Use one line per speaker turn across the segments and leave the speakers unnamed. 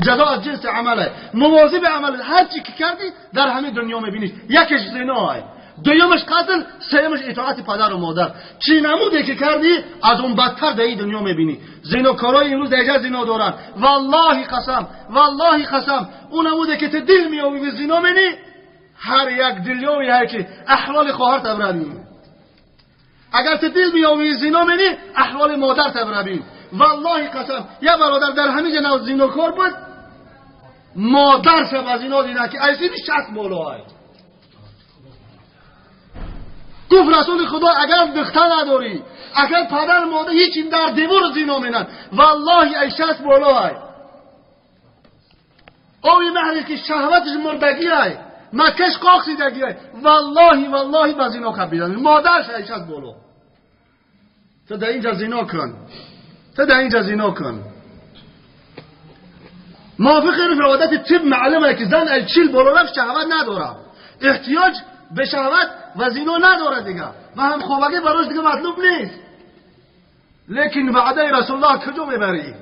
جزا از جنس عمله، مواظب عمل، هر چی که کردی در همین دنیا میبینیش. یکیش زنا، دویمش قتل، سیمش اطاعت پدر و مادر. چی نموده که کردی از اون بدتر در این دنیا میبینی. زیناکارای امروز دیگه زینا دارن، والله قسم، والله قسم، اون نموده که تو دل میآوی به زینا منی، هر یک دلیاوی هر کی احوال خواهر تبربین. اگر تو دل میآوی زینا منی، احوال مادر تبربین. والله قسم، یه برادر در همین جناح زیناکار بود، مادر شب از اینا دیدن که ایسی 60 بالاه. گفت رسول خدا اگر دختر نداری، اگر پدر مادر هیچ در دیوار زینا منن، والله ای 60 بالاه. اوی مهری که شهوتش مردگی ای، مکش قاقسیدگی ای، والله والله با زینا کبیدن مادرش ای 60 بالا. تو در اینجا زینا کن، تو در اینجا زینا کن. موافق عادت طب معلومه که زن ای 40 بالا رفت شهوت نداره، احتیاج به شهوت و زینا نداره دیگه، و هم خوابگی براش دیگه مطلوب نیست. لیکن وعده رسول الله کجا میبری؟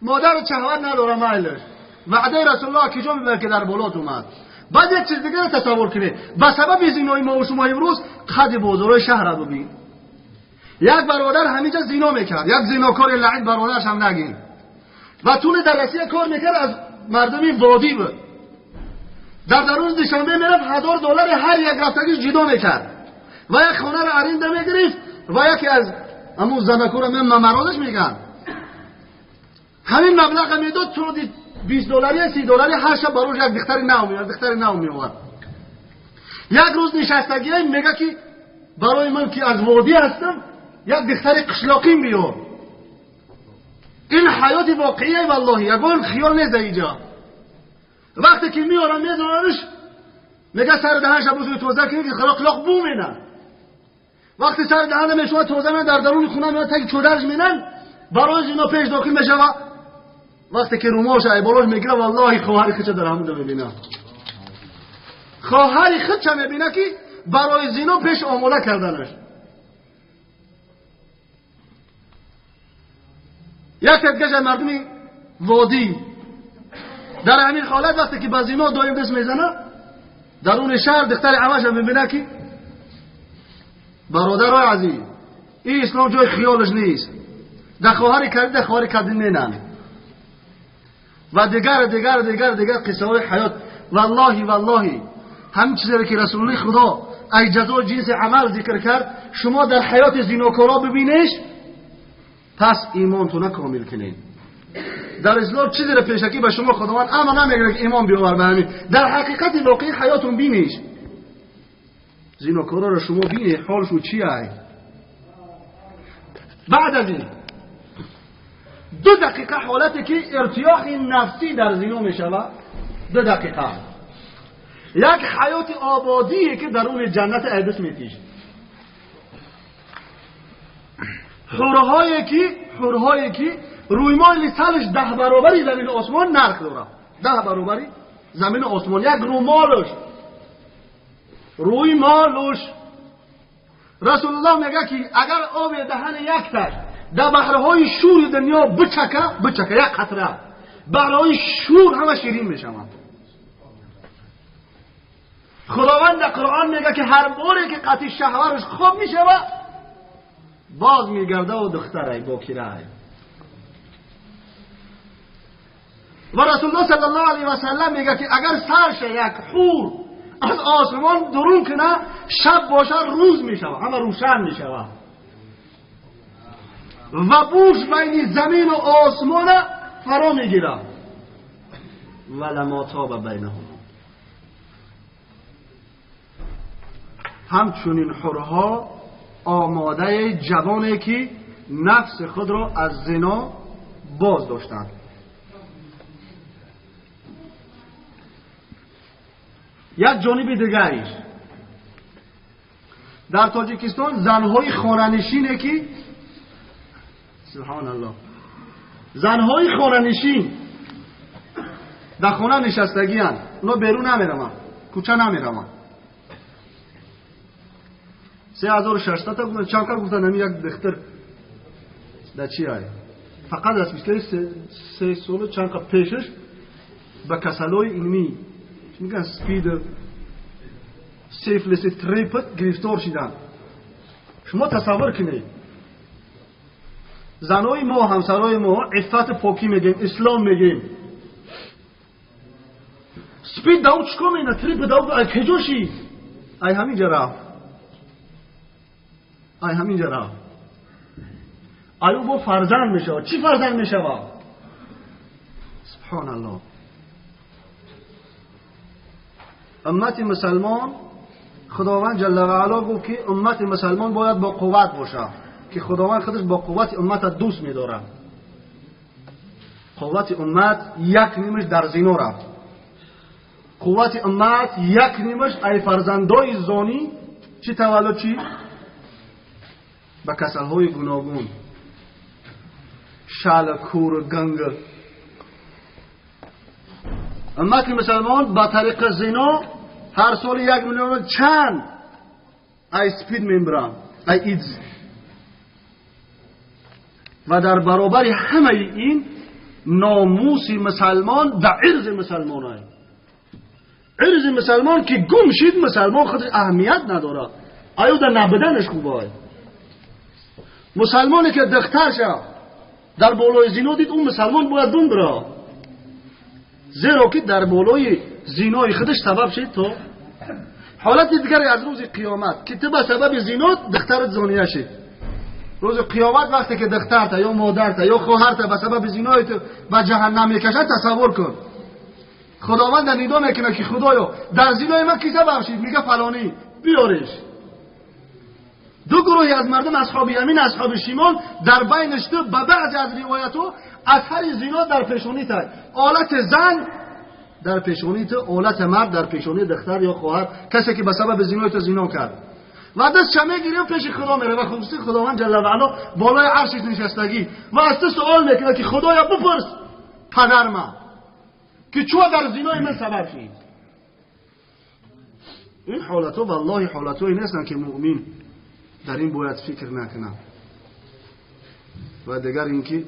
مادر شهوت نداره مایلش، وعده رسول الله کجا میبری که در بالات اومد؟ بعد یک چیز دیگه تصور کنی، به سبب زینای ما و شما امروز قد بازارهای شهر رو ببین. یک برادر همینجا زینا میکرد، یک زیناکار لعین برادرش هم نگین، و طول درسیه کار میکرد، از مردمی وادی بود. در درون دوشنبه میرفت $1000 هر یک رفتگیش جدا میکرد و یک خانه رو ارینده میگرفت و یکی از همون زنکو رو من ممرازش میگن همین مبلغ میداد، تو $20 $30 هر شب باروش یک دختر نو میاد، دختر نو میآورد. یک روز نشستگی میگه که برای من که از وادی هستم یک دختر قشلاقی بیار. این حیات واقعیه والله، یگان خیال نیست اینجا. وقتی که میارم میزننش، میگه سر دهنش بوسو توزه کنید که خلاق بو مینن. وقتی سر دهن میشوه توزه من در درون خونه میاد تک چودرش مینن، برای اینا پیش داخل میشه. وقتی که روماش ای بالاش میگیره، والله خواهر خودش در همون میبینه، خواهر خودش میبینه که برای زینا پیش آماده کردنش. یک تدگه مردمی وادی در همین حالت وقتی که با زینا دایم دست میزنه، در اون شهر دختر عمش هم میبینه که برادرای عزیز این اسلام جای خیالش نیست، در خواهر کرده در خواهر کرده نینن و دیگر دیگر دیگر دیگر قصه های حیات. والله والله همین چیزی که رسول الله خدا ای جزا جنس عمل ذکر کرد، شما در حیات زیناکارا ببینیش، پس ایمانتون کامل کنید. در اسلام چیزی را پیشکی به شما خداوند اما نمیگه که ایمان بیاور به همین، در حقیقت واقعی حیاتون بینیش. زیناکارا را شما بینی حالشون چیه. بعد از این 2 دقیقه حالتی که ارتیاح نفسی در زینا میشود، 2 دقیقه یک حیات آبادیه که درون جنت عدس میتیش. حورهایی که رویمال سالش 10 برابری زمین آسمان نرخ داره، 10 برابری زمین آسمان، یک رومالش، رویمالش. رسول الله میگه که اگر آب دهن یک تش در بحرهای شور دنیا بچکه یک قطره، بحرهای شور همه شیرین میشوند. خداوند در قرآن میگه که هر باری که قطع شهوتش خوب میشوه، باز میگرده و دختره باکیره. و رسول الله صلی الله علیه و سلم میگه که اگر سرش یک حور از آسمان درون کنه، شب باشه روز میشوه، همه روشن میشوه و بوش بین زمین و آسمان فرا میگیره. و لما تاب بینهم. همچنین حورها آماده جوانی که نفس خود را از زنا باز داشتند. یک جانب دیگریش در تاجیکستان زنهای خانه‌نشینه که سبحان الله، زنهای خانه‌نشین در خانه نشستگی هستند، اونا بیرون نمیروند، کوچه نمیروند. 3600 تا گفتن، چند کار گفتن همین یک دختر در چی های фақат расписка 3 сол чанд қа пешаш ба касалои илмӣ мегӯянд, СПИД, сифилис, трипт гирифтор шиданд. Шумо тасаввур кунед, занои мо, ҳамсарои мо, иффати покӣ мегӯем, ислом мегӯем, СПИД дауд чикор мекунад? Трип дауд ай куҷо шид? Ай ҳаминҷа рафт, ай ҳаминҷа рафт. Аю бо фарзанд мешавад. Чӣ фарзанд мешавад? Субҳоналлоҳ. Уммати мусалмон, Худованд ҷалла ва ало гуфт, ки уммати мусалмон бояд бо қувват бошад, ки Худованд худаш бо қуввати уммата дӯст медорад. Қуввати уммат як нимаш дар зино рафт. Қуввати уммат як нимаш ай фарзандои зонӣ чӣ таваллуд, чӣ ба касалҳои гуногун, шал, кур, ганг. Уммати мусалмон ба тариқи зино ҳар соли 1 миллион чанд ай СПИД мембиранд, ай ИДЗ. Ва дар баробари ҳамаи ин номуси мусалмон ба ирзи мусалмон ай. Ирзи мусалмон ки гум шид, мусалмон худаш аҳамият надорад, аю дар набуданаш хуб ай. Мусалмоне ки духтарша дар болои зино дид, ӯ мусалмон бояд бумбира, зеро ки дар болои зинои худаш сабаб шид. То ҳолати дигаре аз рӯзи қиёмат, ки ту ба сабаби зино духтарат зония шид. Рӯзи қиёмат вақте ки духтарта ё модарта ё хоҳарта ба сабаби зинои ту ба ҷаҳаннам мекашад, тасаввур кун, Худованд нидо мекунад, ки худоё, дар зинои ман ки сабаб шид? Мига фалонӣ, биёреш. Ду гурӯҳи аз мардум, асҳоби ямин, асҳоби шимол, дар байнаш ту ба баъзе аз ривоятҳо асари зино дар пешонӣ тай, олати зан дар пешонии ту, олати мард дар пешонии духтар ё хоҳар, касе ки ба сабаби зинои ту зино кард. Ва дастша мегирем, пеши Худо меравад ва хусуси Худованд ҷалла ва ало болои аршиш нишастагӣ ва аз ту суол мекунад, ки худоя, бипурс падарма, ки чӯ дар зинои ман сабаб шид. Ин ҳолатҳо валлоҳи ҳолатҳое нестанд, ки муъмин дар ин бояд фикр накунад. Ва дигар ин ки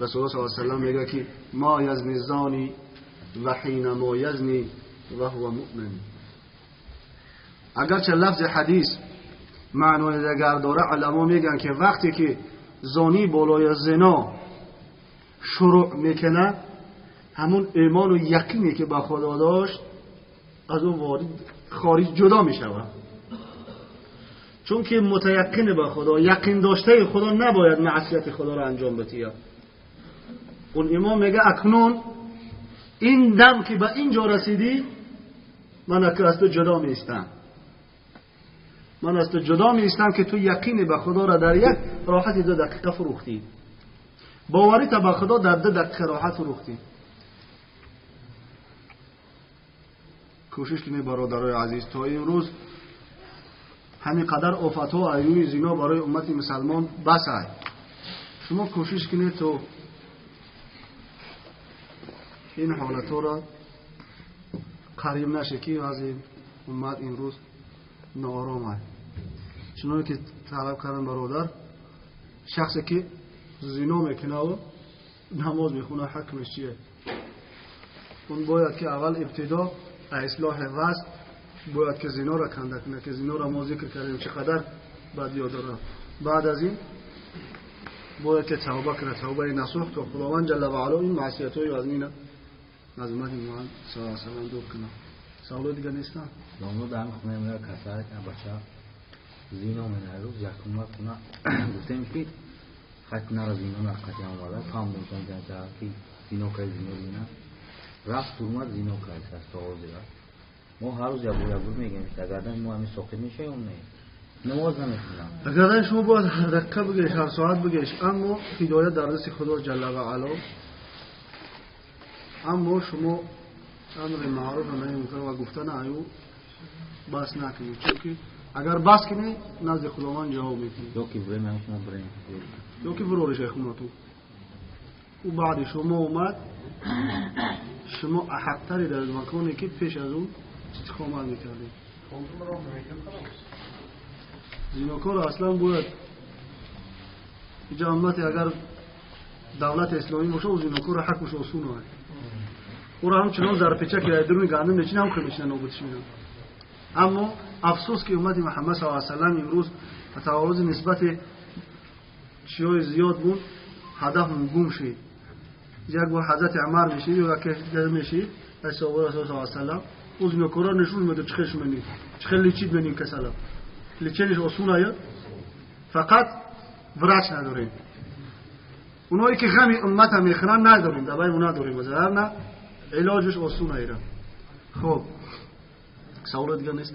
Расулуллоҳ саллаллоҳу алайҳи васаллам мегӯяд, ки ма язни зани ва ҳина ма язни ва ҳува муъмин. Агарча лафзи ҳадис маънои дигар дора, уламо мегӯянд, ки вақте ки зонӣ болои зино шурӯъ мекунад, ҳамун имону яқине ки ба Худо дошт аз ӯ ворид хориҷ ҷудо мешавад. Чунки мутаяққин ба Худо, яқин доштаи Худо набояд маъсияти Худоро анҷом бидиҳад. Он имом мега, акнун ин дам ки ба ин ҷо расидӣ, ман аз ту ҷудо меистам, ман аз ту ҷудо меистам, ки ту яқини ба Худоро дар як роҳати 2 дақиқа фурӯхтӣ, боварита ба Худо дар 2 дақиқа роҳат фурӯхтӣ. Кӯшиш кунед, бародарои азиз, то имрӯз ҳамин қадар офатҳо айнуи зино барои уммати мусалмон бас ай. Шумо кӯшиш кунед то ин ҳолатҳоро қариб наше, ки вазъи уммат имрӯз ноором ай. Чуноне ки талаб кардам, бародар, шахсе ки зино мекунаву намоз мехонад, ҳукмаш чие? Он бояд ки аввал ибтидо ислоҳи вазъ бояд ки зиноро канда кунад, ки зиноро мо зикр кардем, чӣ қадар бадиё дорад. Баъд аз ин бояд ки тавба кунад, тавбаи насуҳ, то Худованд ҷалла ва ало ин маъсиятҳои вазнина аз уммати Муҳаммад саллаллоҳу алайҳи васаллам дур кунад. Саволои дигар нестанд?
Домло дар хонаи мо каса бача зино менарӯз рӯз якума хона гуфтем, ки хат нара зино нақати омада фаҳмидем, ки зино кард, зино зина рафт турмад, зино кард аст то ҳозира. Мо ҳар рӯз як бор як бор мегӯем, агардан мо ҳамин соқит мешавем, не намоз намехонам.
Агардан шумо бояд ҳар дақиқа бигӯеш, ҳар соат бигӯеш, аммо ҳидоят дар дасти Худо ҷалла ва ало. Аммо шумо амри маъруф ва наҳи мункар ва гуфтан аю бас накунед, чунки агар бас кунед, назди Худованд ҷавоб мекунед.
Ё ки бурем шумо бурем,
ё ки бурори шайхунату ӯ баъди шумо омад, шумо аҳақтаре дар маконе ки пеш аз ӯ истиқомат мекардед. Зинокор аслан бояд иҷа уммати агар давлат исломӣ боша, ӯ зинокор ҳукмаш осон аст. Ӯро ҳамчунон зарпеча ки даруни гандум мечинад, ҳам мечинад, нобудш мекунад. Аммо афсӯс ки уммати Муҳаммад саллаллоҳу алайҳи васаллам имрӯз ба таваллуди нисбати чиҳои зиёд буд, ҳадаф гум шид. Як бор ҳазрати Умар мешид ё яке мешид, аз саҳоба расул саллаллоҳу алайҳи васаллам ӯ зинокорро нишон медод, чӣ хел шумени, чӣ хел лечить менин касала. Лечение ш осон аст, фақат врач надорем. Онҳое ки ғами уммата мехӯранд надорем, даваи мо надорем, зарар на, илоҷаш осон аира. Хуб, саволо дигар нест?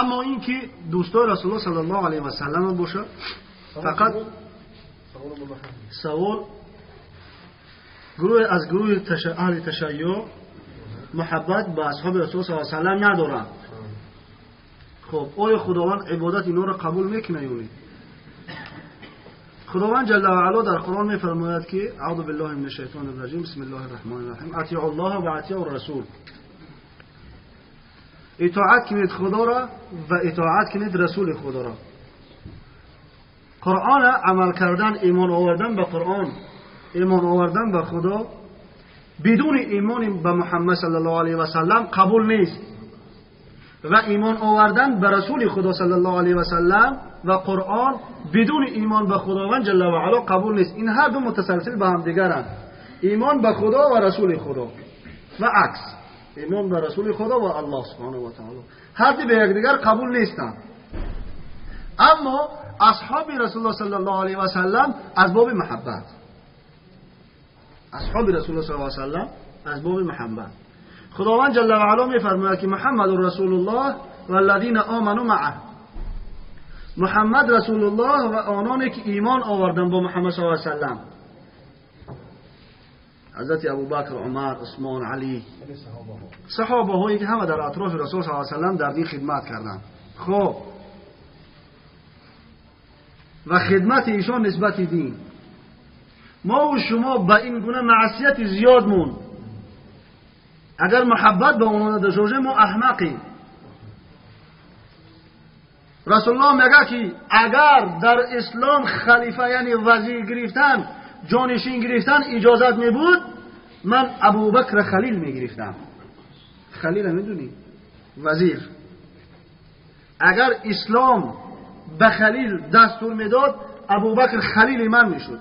Аммо ин ки дӯстои расулуллоҳ саллаллоҳу алайҳи васаллам боша, фақат савол гурӯҳе аз гурӯҳи аҳли ташайюъ муҳаббат ба асҳоби расул саллаллоҳу алайҳи васаллам надоранд. Хуб, оё худованд ибодат инҳоро қабул мекунад ё не? Худованд ҷалла ва ало дар Қуръон мефармояд ки аъузу биллаҳи минаш шайтонир раҷим, бисмиллаҳир раҳмонир раҳим, атиъу аллоҳа ва атиъу расул. Итоат кунед Худоро ва итоат кунед расули Худоро. Қуръон амал кардан, имон овардан ба Қуръон, имон овардан ба Худо бидуни имон ба Муҳаммад саллаллоҳу алайҳи васаллам қабул нест ва имон овардан ба расули Худо саллаллоҳу алайҳи васаллам ва Қуръон бидуни имон ба Худованд ҷалла ва ало қабул нест. Ин ҳар ду мутасалсил ба ҳамдигаранд. Имон ба Худо ва расули Худо ва акс, имон ба расули Худо ва Аллоҳ субҳонаҳу ва таъоло ҳар ду ба якдигар қабул нестанд. Аммо асҳоби расулуллоҳ саллаллоҳу алайҳи васаллам аз боби муҳаббат, асҳоби расулуллоҳ саллаллоҳу алайҳи васаллам аз боби муҳаббат. Худованд ҷалла ва ало мефармояд ки Муҳаммадур расулуллоҳ валлазина оману маъаҳ. Муҳаммад расулуллоҳ ва ононе ки имон оварданд бо Муҳаммад саллаллоҳу алайҳи васаллам, ҳазрати Абубакр, Умар, Усмон, Алӣ, саҳобаҳое ки ҳама дар атрофи расул саллаллоҳу алайҳи васаллам дар дин хидмат карданд. Хуб, ва хидмати ишон нисбати дин мо ва шумо ба ин гуна маъсияти зиёдмон агар муҳаббат ба онҳо надошта бошем, мо аҳмақем. Расулуллоҳ мегӯяд ки агар дар ислом халифа, яъне вазир гирифтан, ҷонишин гирифтан иҷозат мебуд, ман Абубакр халил мегирифтам. Халила медунӣ? Вазир. Агар ислом ба халил дастур медод, Абубакр халили ман мешуд.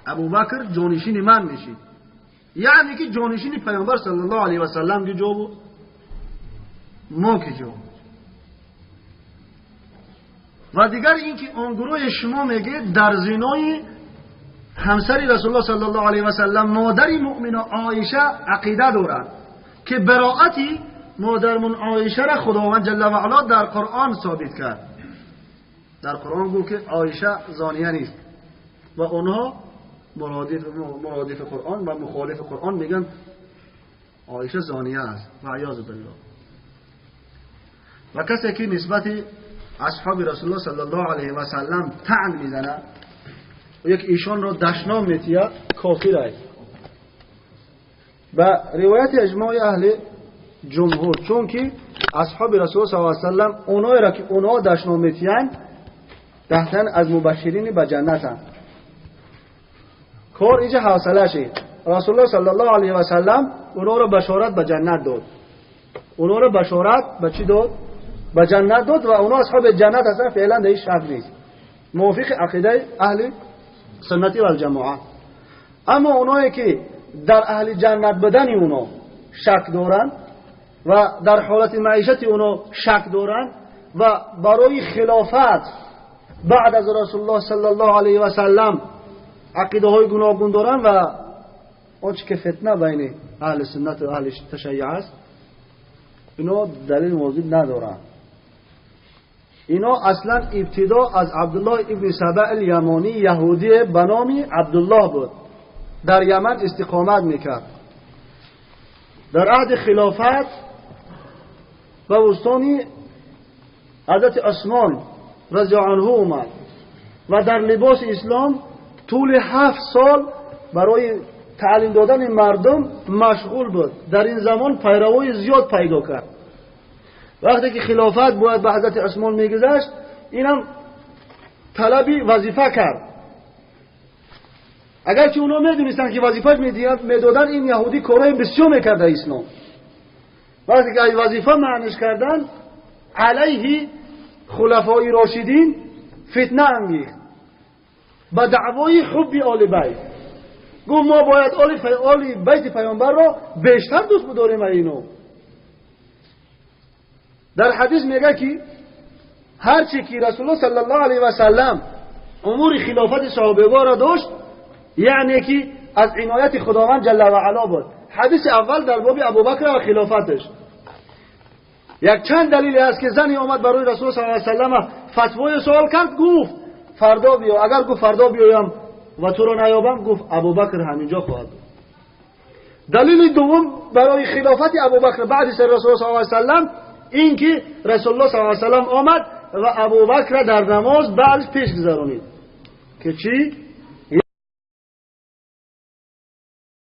Абубакр ҷонишини ман мешид. Яъне ки ҷонишини паёмбар саллаллоҳу алайҳи васаллам ки ҷо буд, мо ки ҷо. Ва дигар ин ки он гурӯҳи шумо мегӯед дар зинои ҳамсари расулуллоҳ саллаллоҳу алайҳи васаллам модари муъмина Оиша ақида дорад ки бароати модармон Оишаро Худованд ҷалла ва ало дар Қуръон собит кард. Дар Қуръон гуфт ки Оиша зония нест ва онҳо مرادف قرآن و مخالف قرآن میگن عایشه زانیه است و عیاذ بالله. و کسی که نسبت اصحاب رسول الله صلی الله علیه و سلم طعن میزنه و یک ایشان را دشنام میتیه، کافر است. به روایت اجماع اهل جمهور، چون که اصحاب رسول الله صلی الله علیه و سلم اونایی را که اونها دشنام میتیند دهتن از مبشرین به جنتند. کار اینجا حوصله شد. رسول الله صلی الله علیه و سلم اونا رو بشارت به جنت داد. اونا رو بشارت به چی داد؟ به جنت داد و اونا اصحاب جنت هستن، فعلا در این شک نیست، موافق عقیده اهل سنتی و الجماعه. اما اونایی که در اهل جنت بدن اونا شک دارن و در حالت معیشت اونا شک دارن و برای خلافت بعد از رسول الله صلی الله علیه و سلم عقیده های گوناگون دارن و آنچه که فتنه بین اهل سنت و اهل تشیع است، اینا دلیل موجود ندارن. اینا اصلا ابتدا از عبدالله ابن سبع الیمانی، یهودی به نام عبدالله بود، در یمن استقامت میکرد. در عهد خلافت و وستانی حضرت عثمان رضی عنه اومد و در لباس اسلام طول 7 سال برای تعلیم دادن مردم مشغول بود. در این زمان پیروای زیاد پیدا کرد. وقتی که خلافت باید به حضرت عثمان میگذشت، اینم طلبی وظیفه کرد. اگرچه اونا میدونستن که وظیفه میدادن، این یهودی کارهای بسیار میکرد در اسلام. وقتی که وظیفه معنیش کردن، علیه خلفای راشدین فتنه انگیخت با دعوای حب آل بیت. گفت ما باید آل بیت پیامبر را بیشتر دوست بداریم. اینو در حدیث میگه که هرچی که رسول الله صلی الله علیه و سلم امور خلافت صحابه را داشت، یعنی که از عنایت خداوند جل و علا بود. حدیث اول در باب ابوبکر و خلافتش. یک چند دلیلی هست که زنی آمد برای رسول صلی الله علیه و سلم فتوای سوال کرد، گفت فردا بیا. اگر گفت فردا بیایم و تو رو نیابم، گفت ابوبکر همینجا خواهد بود. دلیل دوم برای خلافت ابوبکر بعد از رسول صلی الله علیه و سلم این که رسول الله صلی الله علیه و سلم آمد و ابوبکر در نماز بعد پیش گذرانید که چی؟